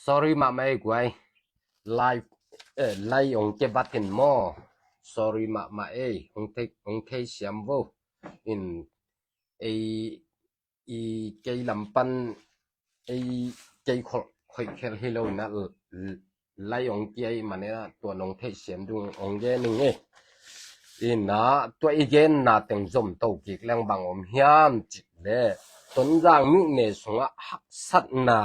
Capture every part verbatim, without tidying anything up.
Sorry mahmah ei guai. Live, eh, live ong ke batin maw. Sorry mahmah ei. Ong thei, ong thei siam vo. In ei i kei lam pan ei kei khol khoi khel hi lo na l-, l-, live ong ke ei manina tua nong thei siam dung ong gen ning ei. Ina tua i genna teng zom to kik leng bang om hiam cik le Tonzang miuhne sungah haksatna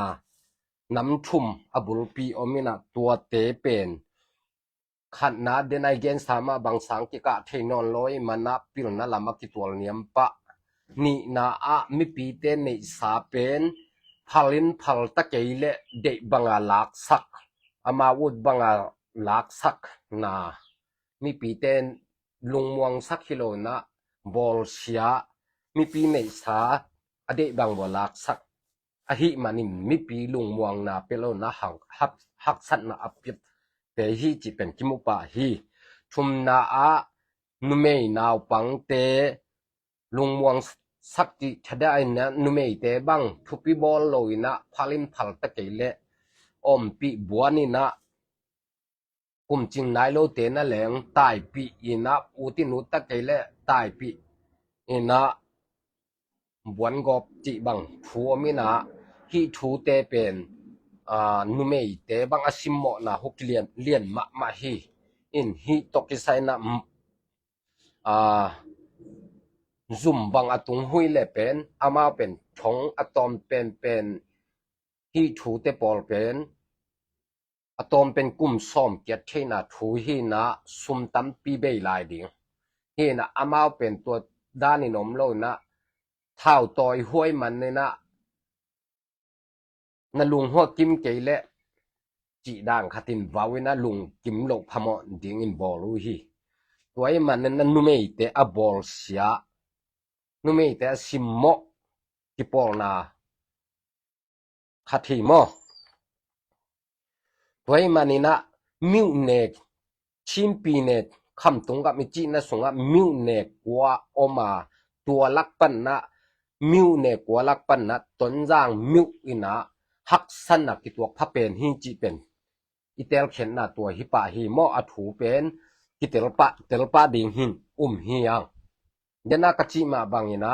nam thum a bulpi om ina tuate pen khatna den a i gensa mah bang sang kikah thei nawn lo i mana pilna lam a kitual niam pah. Nihna ah mipite neihsa pen phalin phal ta kei le deih banga laksak, amau ut banga laksak na mipite lungmuangsak hi lo na bawlsia, mipi neihsa a deih bang bua laksak ahih manin mipi lungmuangna pia lo na hak-, hak-, haksatna a piate hi cih pen kimu pah hi. Thumna ah numei naupangte lungmuangsak cih thadah ina numeite bang thupi bawl lo ina phalin phal ta kei le ompih buan ina kumcing nai lote na leng taipih ina utin ut ta kei le taipih ina buan gawp cih bang thu om ina hih thute pen, aa, numeite bang a simmawhna huk lian, lian mahmah hi. In hih tawh kisai ina, mm, aa, zum bang a tung hui le pen amau pen thong a tawm penpen hih thute pawl pen a tawm pen kum sawm kiat theihna thu hi ina sum tampi bei lai ding hi ina amau pen tua danin om lo ina thau tawi huai man ina na lunghuak kim kei le cih dan khatin vau ina lungkim loh phamawh dingin bawl uh hi. Tua i man ina numeite a bawlsia, numeite a simmawh kipawlna khat hi maw. Tua i man ina miuhne, chimpi ne khamtung gam i cihna sungah miuhne kua om a tua lak pan ina miuhne kua lak pan ina Tonzang miuh ina haksatna kituak pha pen hi cih pen i telkhiatna tua hi pah hi maw. A thu pen kitel pah, tel pah ding hin um hi ang. Dena ka cih mah bang ina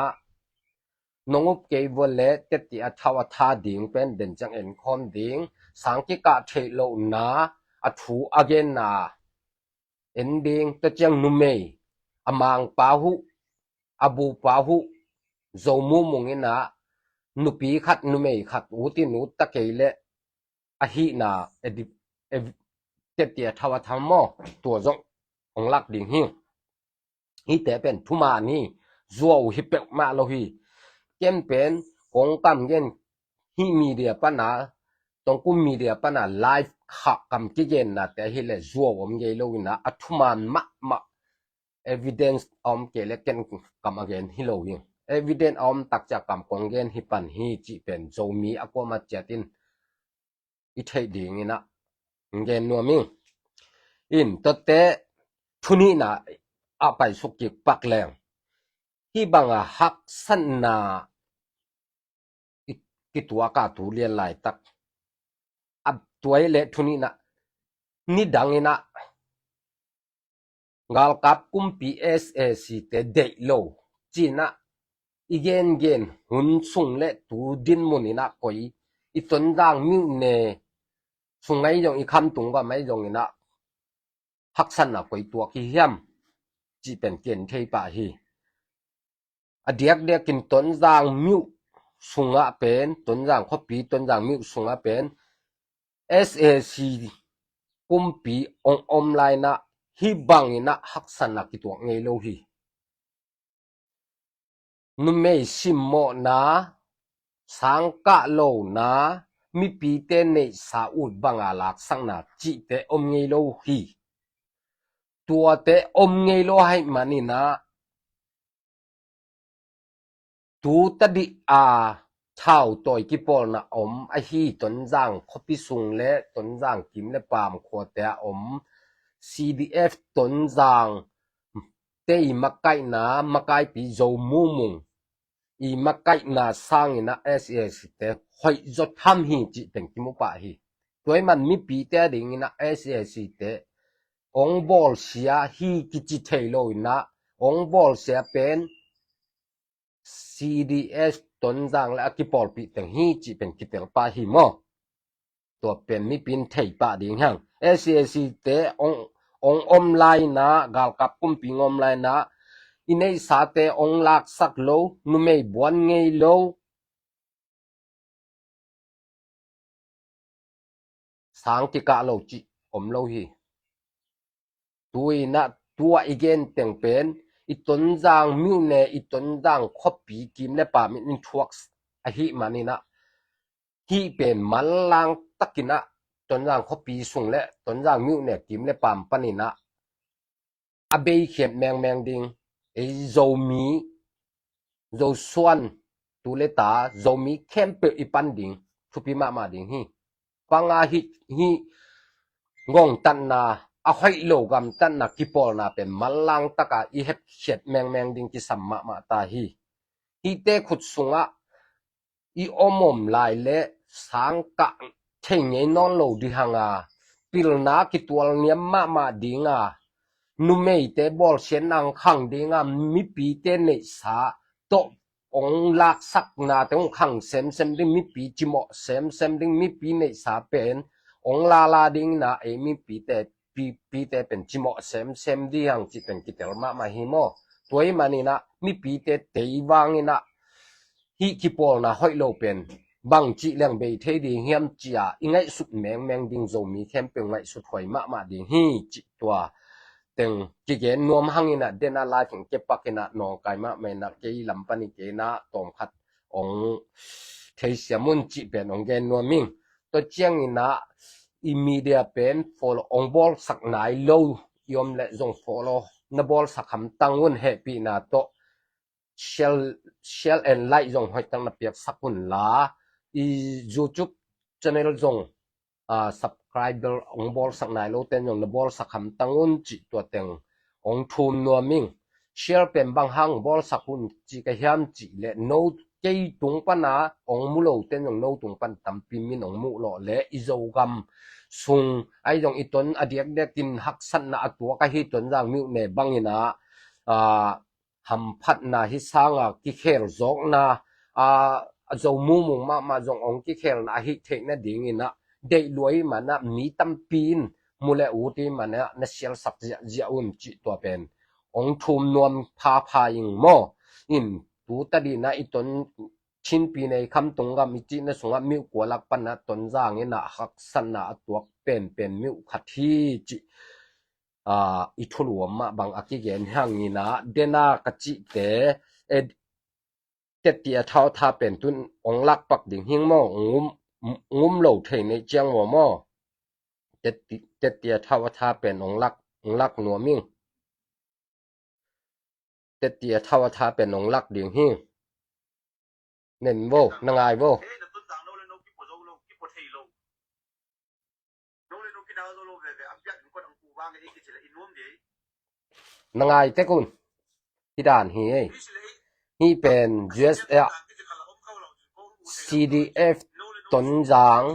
nong up kei vua le teti a thau a tha ding pen den ciang en khawm ding, sang kikah theih lohna a thu a genna en ding, tua ciang numei a mangpa huh, a bupa huh, Zo mumung ina nupi khat numei khat utin ut ta kei le ahihna edi-, ev-, teti a thau a tha maw, tua zong ong lak ding hi. Hihte pen thuman hi, zuau hi peuhmah lo hi. Ken pen kong kam gen hih media pana, Tongkum media pana live khah kam kigennate hi le zuau om ngei lo ina a thuman mahmah evidence a om kei le ken kam a gen hi lo hi. Evidence a om takcia kam kong gen hi pan hi cih pen Zomi a kuamah ciatin i theih ding ina gen nuam ing. In tuate thunihna a paisuk kik pak leng hih banga haksatna i, kituak a tu lian laitak a tuai le thunihna nidang ina galkap kumpi S A C te deih lo cina i gengen hun sung le tu dinmun ina koi i Tonzang miuhne sung ai zong i khamtung gam ai zong ina haksatna koi tuak hi hiam cih pen ken thei pah hi. A diakdiakin Tonzang miuh sungah pen, Tonzang khuapi, Tonzang miuh sungah pen S A C kumpi ong om lai ina hih bang ina haksatna kituak ngei lo hi. Numei simmawhna, sangkah lona, mipite neihsa ut banga laksakna cihte om ngei lo hi. Tuate om ngei lo ahih man ina tu tadih a thau tawi kipawlna om ahi Tonzang khuapi sung le Tonzang kim le paam khuate a om C D F Tonzang te i makaihna, makaipi Zo mumung i makaihna sangina S A C te hoih zaw tham hi cih teng kimu pah hi. Tua ahih man mipite adingin ah S A C te ong bawlsia hi kici thei lo in ah, ong bawlsia pen C D F Tonzang le a kipawlpih teng hi cih pen kitel pah hi maw? Tua pen mipi in thei pah ding hi hang. S A C te ong, ong om lai in ah, galkap kumpi ong om lai in ah, i neihsate ong laksak lo, numei buan ngei lo, sang kikah lo cih om lo hi. Tu in ah tua i gen teng pen i Tonzang myone, i Tonzang khuapi kim le pam in thuak ahih man in ah, hih pen manlang takin ah Tonzang khuapi sung le Tonzang myone kim le pam panin ah a beikhiat mengmeng ding, ei Zomi, Zosuan, tu le ta, Zomi khempeuh i pan ding thupi mahmah ding hi. Bang a hih, hih ngongtatna, a hoih lo gamtatna kipawlna pen manlang taka i hepkhiat mengmeng ding kisam mahmah ta hi. Hihte khut sungah i om om lai le sang kah thei ngei nawn lo ding hang a, pilna kitual niam mahmah ding a, numeite bawlsiatna ong khang ding a, mipite neihsa tawh ong laksaknate ong khang semsem ding, mipi cimawh semsem ding, mipi neihsa pen ong lala ding in ah, ei mipite, pi, pite pen cimawh semsem ding hang cih pen kitel mahmah hi maw? Tua ahih man in ah mipite tei vang in ah hih kipawlna hoih lo pen bangci leng bei thei ding hiam ci a i ngaihsut mengmeng ding, Zomi khempeuh ngaihsut huai mahmah ding hi cih tua teng kigen nuam hang in ah, den a live ong kipak in ah, nawngkai mahmah in ah, kei lam pan i kei in ah tawmkhat ong theisiam un cih pen ong gen nuam ing. Tua ciang in ah i media pen follow ong bawlsak nai lo i om le zong follow na bawlsak hamtang un, hehpihna tawh share, share and like zong hoihtak na piaksak un la, i YouTube channel zong, ah, subscriber ong bawlsak nai lo ten zong na bawlsak hamtang un cih tua teng ong thum nuam ing. Share pen bang hang bawlsak un ci ka hiam cih le, no, kei tung pan a ong mu lo ten zong no tung pan tampi min ong muh lawh le, i Zogam sung ahi zong i Ton a diakdiak in haksatna a tuak ahi Tonzang myone bang in ah, ah, hamphatna hi sang a kikhel zawkna, a, a Zo mumung mahmah zong ong kikhelna ahi theihna ding in ah, deih lua ahih man ah mi tampi in, mu le ut ahih man ah na sialsak ziahziah un cih tua pen ong thum nuam phapha ing maw? In tu tadin ah i Ton Chin pi nei kham tung gam i cihna sungah myone kua lak pan ah Tonzang in ah haksatna a tuak penpen myone khat hi cih, ah, i thulu om mah bang a kigen hi hang in ah, den a ka cihte, eh, teti a thau a tha pen tun ong lak pak ding hi ing maw? Ong um, ong um lo thei neih ciang maw maw? Teti, teti a thau a tha pen ong lak, ong lak nuam ing. Teti a thau a tha pen ong lak ding hi. Nen vo, na ngai vo. Na ngai tek un. Hi dan hi ei. Hi pen U S A C D F Tonzang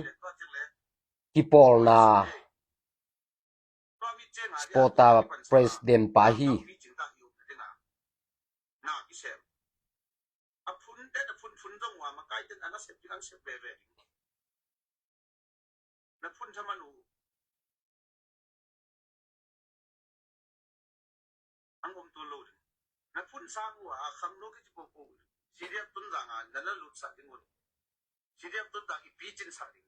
kipawlna supporter president pa hi. Na phun thaman uh ang om tuan lo ding. Na phun sang uh a khangno kici popo uh ding. C D F Tonzang a na na lutsak ding uh ding. C D F Tonzang i picin sak ding.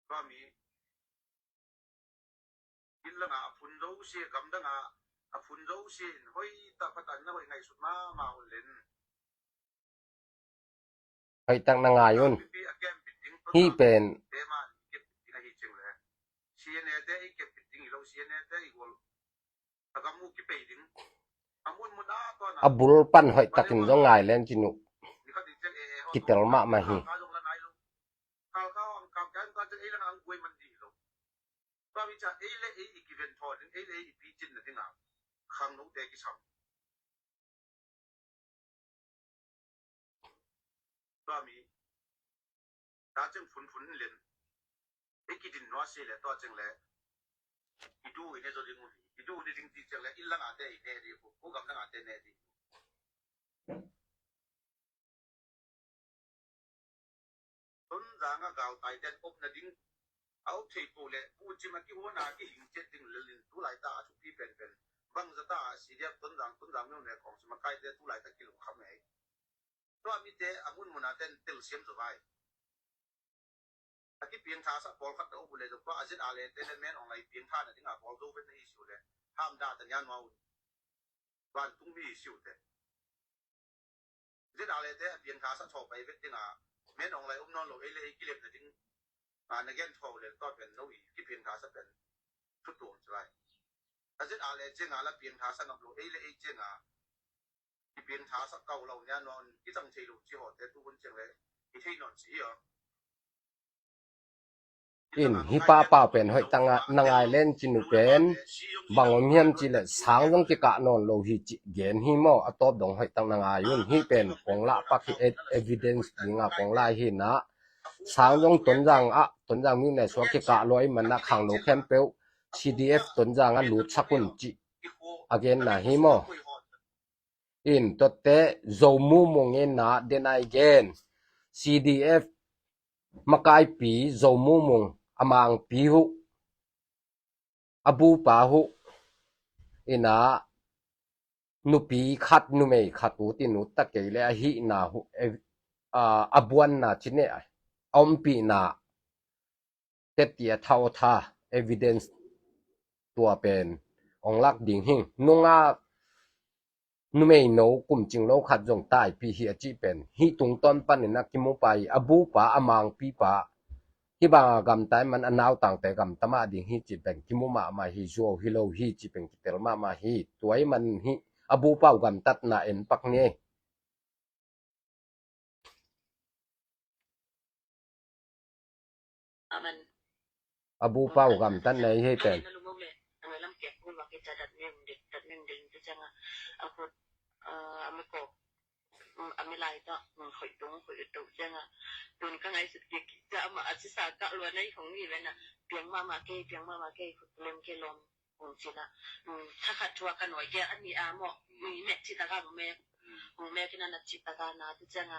Tua mi inn langa a phun zo si, gamdanga a phun zo si in hoih tak patan na hoih ngaihsut mama un len. Hoih tak na ngai un. Hi pen a bul pan hoih takin zong ngai len cin uh. Kitel mahmah hi. Tua mi Ta ceng funfun len. I kidin nua si le tua ceng le. I du i ne zo ding u hi. I du i ne ding ti ceng le. I langate i ne ding u. Ko gam langate ne ding u. Tonzang a galtai ten op na ding. A op thei po le. Pu cim a kihuana kihing chet ding lelin. Tulai ta a thupi penpen. Bang zata a si dia Tonzang, Tonzang mi ne kong si makai te tulai ta kilung kham ei. Tua mite a munmuna ten telsiam zo vai. A kipiangthasa pawlkhat ta uh le zong tua a zet a le te le men ong lai piangthana dinga pawl zo vet na hi siu le. Ham da ta nia nua un. Vantung mi hi siu te. Zet a le te a piangthasa thaw pai vet dinga men ong lai um nawn lo ei le ei kilem na ding. A na gen thaw le tua pen no i kipiangthasa pen. Thutuam ci lai. A zet a le cianga la piangthasa ngap lo ei le ei cianga. I piangthasa kau lo nia nawn i tang thei lo ci hawte tu hun ciang le i thei nawn ci hi aw. In hi papa pen hoih tang a na ngai len ci nu pen bang om hiam ci le sang zong kikah nawn lo hi ci gen hi maw a tawp dong hoih tang na ngai un hi pen kong lah pak hi e-, evidence dinga kong lai hi na sang zong Tonzang ah Tonzang mi ne suak kikah lo i man na khang lo khempeuh C D F Tonzang a lut sak un ci a gen na hi maw. In totte Zo Mumung in na denai gen C D F makaipi Zo Mumung a mangpi huh a bupa huh ina nupi khat numei khat ut in ut ta kei le a hihna huh e, a, a buanna cine a ompihna teti a thau tha evidence tua pen ong lak ding hing nunga numei no kum cing lo khat zong taipi hi a cih pen hi tungtawn panin a kimupa i a bupa a mangpipa hi banga gamtai man a nautangte gamta mah ding hi cih pen kimu mahmah hi zuau hi lo hi cih pen kitel mahmah hi tuai man hi a bupa uh gamtatna en pak ni. Amen. A bupa uh gamtat nei hei pen. Ame lam kek kul wak i ca dat meng ding, dat meng ding tu cianga. A khut, a mi kok, a mi lai ta, khoi tung, khoi tung cianga. Tun ka ngai sut kek, ca ama a sisa ka lua nei hong ni vena. Piang mama kei, piang mama kei, khut lem kei lom. Hong cina. Thakhat thua ka noi kei a ni a mo. Mek cita ka mek. Hong mek ina na cita ka na tu cianga.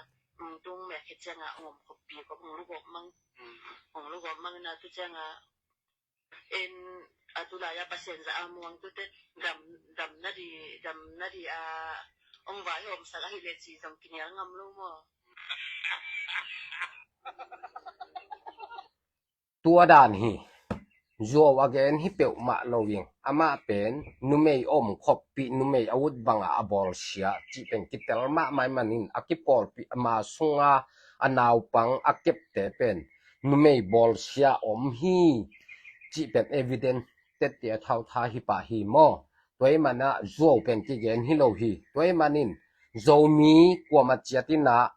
Tung mek he cianga ngom khop pi ko hong lugop mang. Hong lugop mang na tu cianga. En a tu la ya pasien za a muang tu te dam, dam na di, dam na di a ong vai hom sa ka hi le ci zong kinial ngam lo mo. Tua dan hi zuau a gen hi peuhmah lo ing. Amah pen numei om khoppih numei a ut banga a bawlsia cih pen kitel mahmah manin a kipawlpih ama sunga a naupang a kepte pen numei bawlsia om hi cih pen evidence tette a thautha hi pah hi maw? Tua hi manah zuau pen kigen hi lo hi. Tua hi manin Zomi kuama ciatinah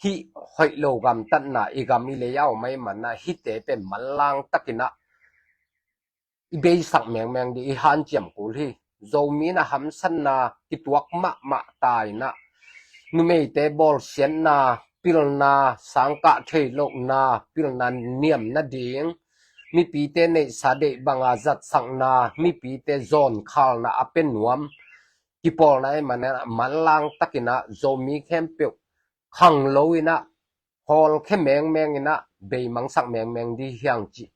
hih hoih lo gamtatna i gam i lei a om ahi manah hihte pen manlang takinah i beisak mengmeng dih i hanciam kul hi. Zomi na hamsanna kituak mahmah ta inah numeite bawlsiatna, pilna, sangkah thei lohna, pilna niam nading, mipite neihsa deih banga zatsakna, mipite zawnkhalna a pe nuam kipawlna ahi manah manlang takinah Zomi khempeuh khang lo inah hawlkhia mengmeng inah beimangsak mengmeng dih hiang cih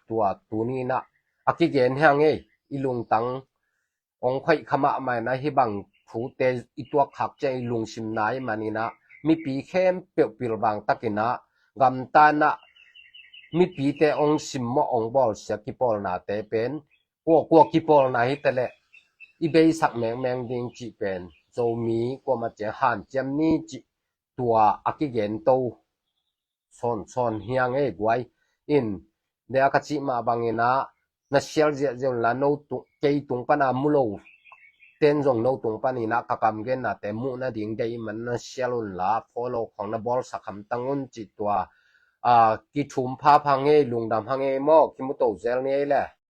tua tuni inah a kigen hiang ei. I lungtang ong khoih kha mahmah inah hih bang thute i tuak khak ciang i lungsim nai man inah mipi khempeuh pilvang takinah gamtanah mipite ong simmawh ong bawlsia kipawlnate pen kuakua kipawlna hi taleh i beisak mengmeng ding cih pen Zomi kuama ciang hanciam ni cih tua a kigen to sawnsawn hiang ei guai in. Deh a ka cih mah banginah na sial ziahziah unla no tung, kei tung pana mu lo ten zong no tung paninah ka kam gennate muh nading dei man na sial unla follow khong na bawlsak hamtang un cih tua a kithum phapha ngei lungdam ha ngei maw kimu to zel ni ei le.